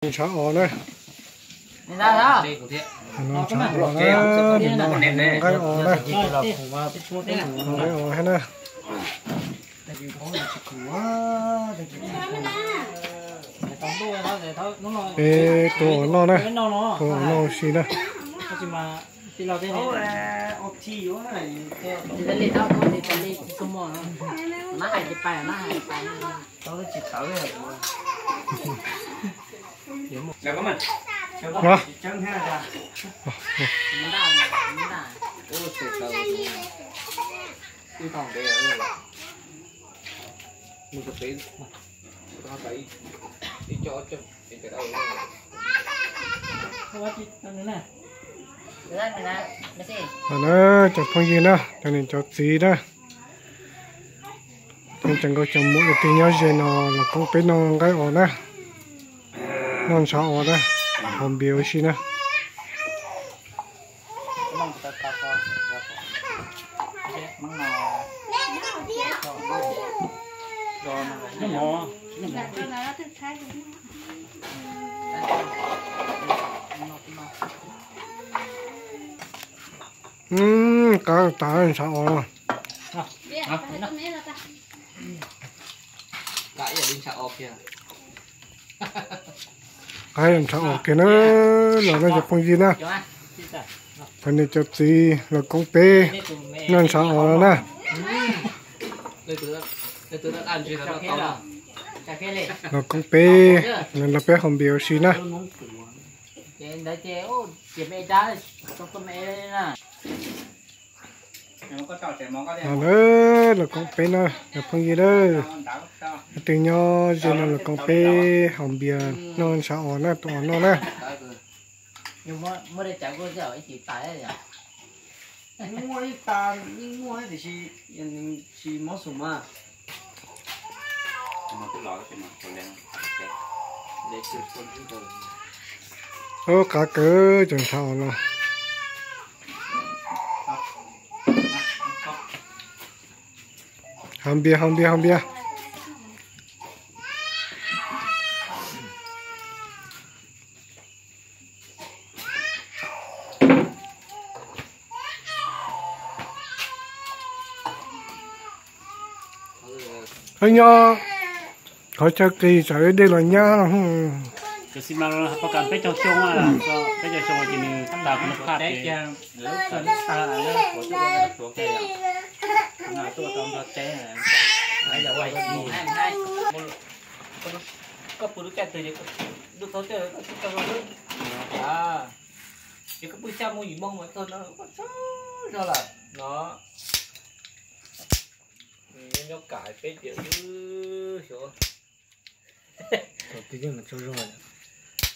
Ntshav os na. Noj ntshav os na, noj nqaij os na. Nqaij os thiab na. Peb tus uas noj na, tus uas noj ua si na. Cov phooj ywg na, cov niam cov txiv na, cov nkauj cov muam uas twb nyob ze no los koom peb noj nqaij os na, noj ntshav os na, haus npias ua si na. Qab tas ntshav os. Qab ntshav os kiag na, los no cov phooj ywg na, cov niam cov txiv los koom peb noj ntshav os na. Los koom peb, los peb haus npias ua si na. Los koom peb na cov phooj ywg na, twb nyob ze no los koom peb haus npias noj ntshav os na, tus os noj na. Ub, qab kawg cov ntshav os no. Haus npias, haus npias, haus npias. Nyob qhov chaw qis tsam dej los nyab no. Peb caug xyoo, peb caug xyoo ces nws tas kuv noj phaj ces koj pw lub caij twg ces lub thaub coj koj tsis tau zoo xwb. Ces koj pw xya moo yim moo mas txog no koj tsaug zog lawm no. Nyob kam peb tias xyov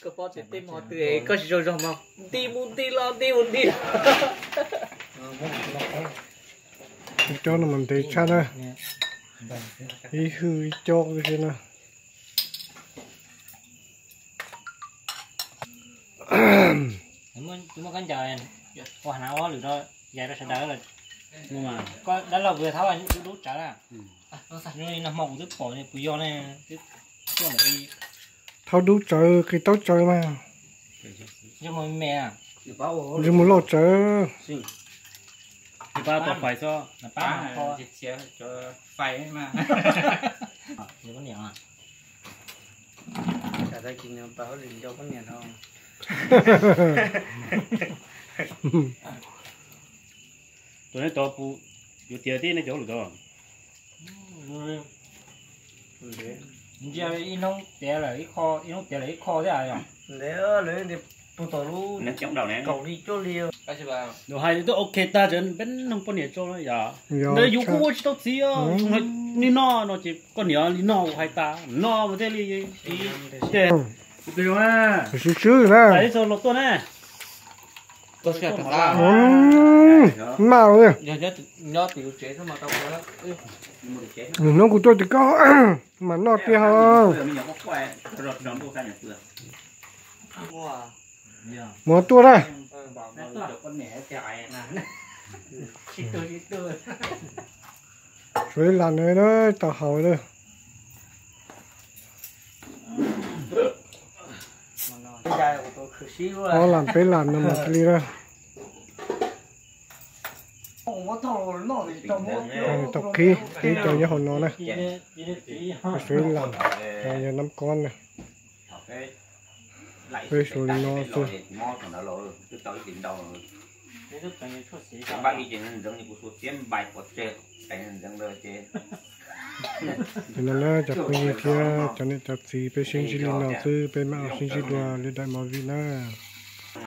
koj paub tias tej hmo twg koj tsis zoo zog mas nti mus nti los nti mus nti los. Ib co no mas ntev tshaj na, ib hwj ib co xwb na. Muab khaub ncaws ua hnav ua hauj lwm rau yais rau sawv daws lawm. Koj dab laug kuv yog thaub dub dub tsawv na. Zoo li no hmo kuv twb pom kuv yog ne, twb tuaj ntawm i. Thaub dub tsawv, qis taub tsawv mas. Zoo me me. Ntsej muag loj tsawv. Pab tau fais xwb. Pab tau fais mas. Tus neb tau pus, yuav tiav tib neb cov hauj lwm tau. Ntsia ib hnub tiav lawm ib qho, ib hnub tiav lawm ib qho thiab yom. Ntev lawv tias puag tom lub kaum li cuaj li. Nws hais twb ok tag, peb noog poj niam tso yom. Ntawd yus kuj ua tsis tau txiv, nim no no ces koj niam li no hais tas no mas thiaj li. Ces swb swb na. Los tuaj na. Maj li. Nws hnub kuv tuaj tim koj mas noj tiag ho. Mus tuaj na. Suav ib las na, tau haus lawm. Ob lam peb lam no mas li na. Tau qhib, qhib cov nyob hauv no na. Peb suav ib lam, yog nab kob na. Peb suav li no xwb. Ces no na cov phooj ywg thiab cov niam cov txiv, peb sib ntsib li no xwb, peb mam sib ntsib dua li daim movie na.